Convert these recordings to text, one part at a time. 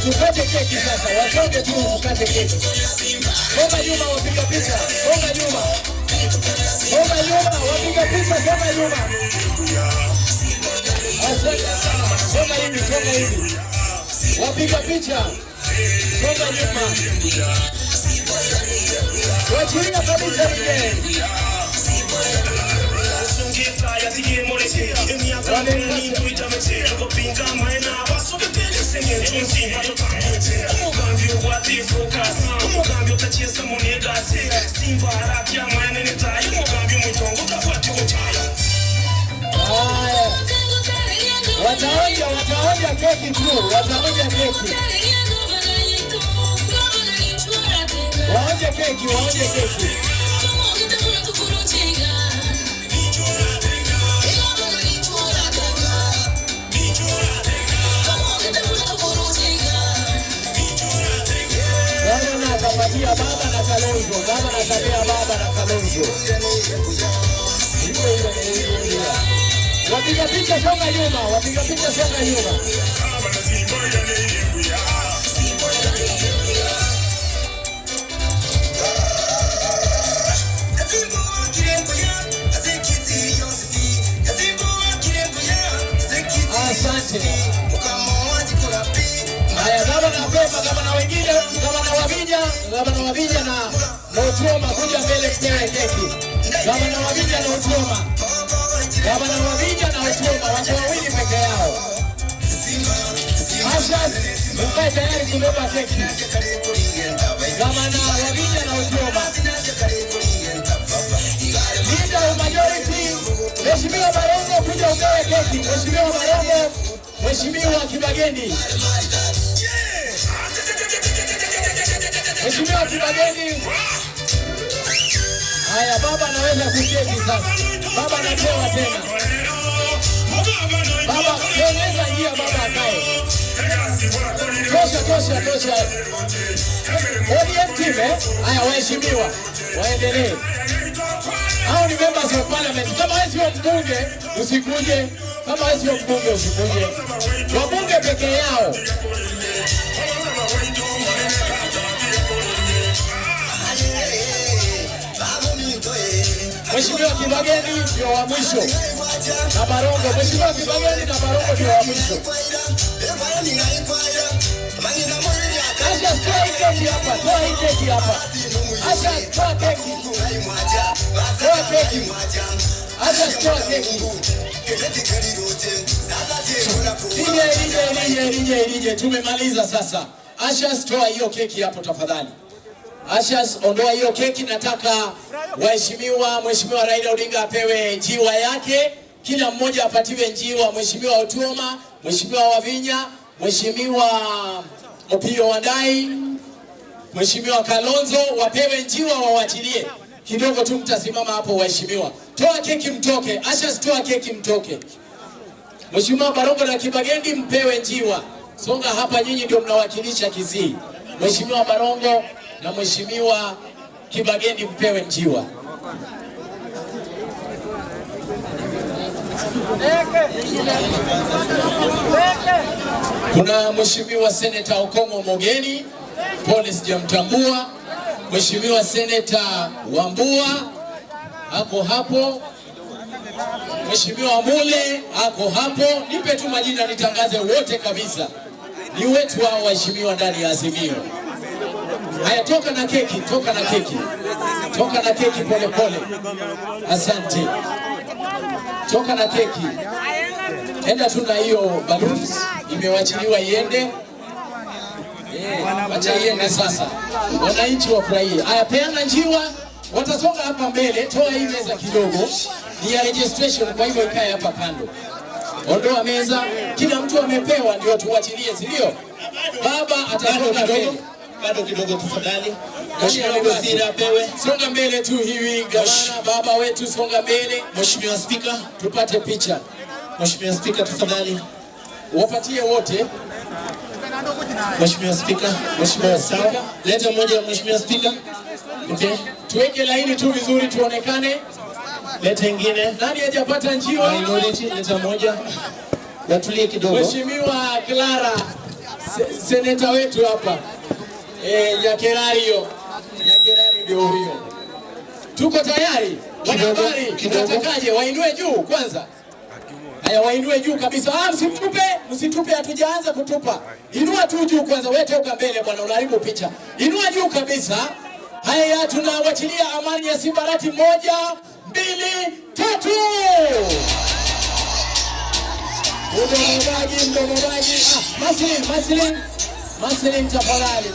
Haya, tukate keki sasa, wasonge tu tukate keki. Songa nyuma, wapiga picha, songa nyuma, songa nyuma, wapiga picha, songa nyuma. Asante sana. Songa hivi, songa hivi. Wapiga picha, songa nyuma. Wachilia kabisa DJ. Haya. Wataonja keki tu, wataonja keki. Waonje keki, waonje keki. Gavana akapatia baba na Kalonzo, gavana akapea baba na Kalonzo. Hiyo hiyo hiyo hiyo. Wapiga picha songa nyuma, wapiga picha songa nyuma. Asante. Haya, gavana Pemba, gavana wengine, gavana Wavinya, gavana Wavinya na Otuoma kuja mbele mpewe keki. Gavana Wavinya na Otuoma. Gavana Wavinya na Otuoma wako wawili peke yao. Asha, mkae tayari kubeba keki. Gavana Wavinya na Otuoma. Leader of majority, Mheshimiwa Barongo kuja ugawe keki. Mheshimiwa Barongo, Mheshimiwa Kibagendi. Mheshimiwa Kibagendi. Haya, baba anaweza kuketi sasa. Baba anapewa tena. Baba, tengeneza njia baba akae. Tosha, tosha, tosha. ODM team, eh? Haya, waheshimiwa, waendelee. Hao ni members of parliament. Kama wewe sio mbunge, usikuje. Kama wewe sio mbunge, usikuje. Wabunge peke yao. Mheshimiwa Kibagendi ndio wa mwisho na Barongo. Mheshimiwa Kibagendi na Barongo ndio wa mwisho. Asha, toa hii keki hapa, toa hii keki hapa. Asha, toa keki. Toa keki. Asha, toa keki. DJ, DJ, DJ, DJ, DJ, tumemaliza sasa. Asha, toa hiyo keki hapo tafadhali. Asha, ondoa hiyo keki. Nataka waheshimiwa, Mheshimiwa Raila Odinga apewe njiwa yake, kila mmoja apatiwe njiwa. Mheshimiwa Otuoma, Mheshimiwa Wavinya, Mheshimiwa Opiyo Wandayi, Mheshimiwa Kalonzo wapewe njiwa, wawachilie kidogo tu, mtasimama hapo waheshimiwa. Toa keki mtoke. Asha, toa keki mtoke. Mheshimiwa Barongo na Kibagendi mpewe njiwa. Songa hapa, nyinyi ndio mnawakilisha Kisii. Mheshimiwa Barongo na Mheshimiwa Kibagendi mpewe njiwa. Kuna Mheshimiwa Seneta Okong'o Mogeni, pole sijamtambua. Mheshimiwa Seneta Wambua ako hapo. Mheshimiwa Mule ako hapo. Nipe tu majina nitangaze wote kabisa, ni wetu hao waheshimiwa ndani ya Azimio. Haya, toka na keki, toka na keki, toka na keki pole pole. Asante, toka na keki, enda tu na hiyo balloons imewachiliwa iende. Wacha iende sasa, wananchi wafurahie. Haya, peana njiwa, watasonga hapa mbele. Toa hii meza kidogo, ni ya registration, kwa hivyo ikae hapa kando. Ondoa meza, kila mtu amepewa, ndio tuwachilie, si ndio? Baba atasonga mbele. Bado kidogo tafadhali. Mheshimiwa Waziri apewe. Songa mbele tu hivi, gavana, baba wetu, songa mbele. Mheshimiwa Spika, tupate picha. Mheshimiwa Spika tafadhali. Wapatie wote. Mheshimiwa Spika, Mheshimiwa Spika, leta moja Mheshimiwa Spika. Okay. Tuweke laini tu vizuri tuonekane. Leta ingine. Nani hajapata njiwa? Minority, leta moja. Watulie kidogo. Mheshimiwa Clara Seneta wetu hapa Nyakerario, Nyakerario ndio huyo. Tuko tayari wanahabari, Kidogo. Unatakaje? Wainue juu kwanza. Haya, wainue juu kabisa. Ah, msitupe, msitupe, hatujaanza kutupa. Inua tu juu kwanza, wewe toka mbele bwana, unaharibu picha. Inua juu kabisa. Haya, tunawachilia amani ya Simba Arati. Moja, mbili, tatu. Mdomo maji, mdomo maji. Ah, Maslin, Maslin, Maslin tafadhali.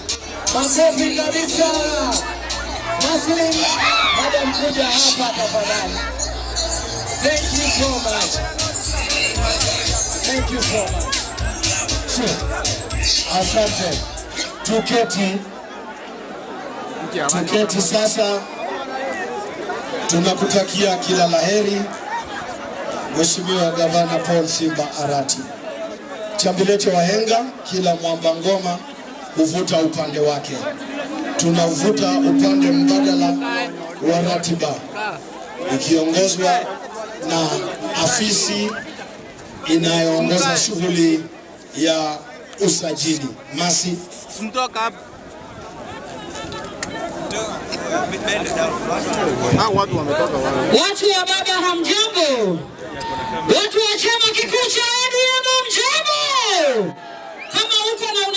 Makofi kabisa. Maslin, madam kuja hapa tafadhali. Thank you so much. Thank you so much. Asante. Tuketi, tuketi sasa. Tunakutakia kila laheri, Mheshimiwa Gavana Paul Simba Arati. Chambilecho wahenga, kila mwamba ngoma huvuta upande wake. Tunavuta upande mbadala wa ratiba ikiongozwa na afisi inayoongoza shughuli ya usajili. Masi. Mtoka hapa. Watu wa baba hamjambo, watu wa chama kikuu cha ODM hamjambo. Kama uko na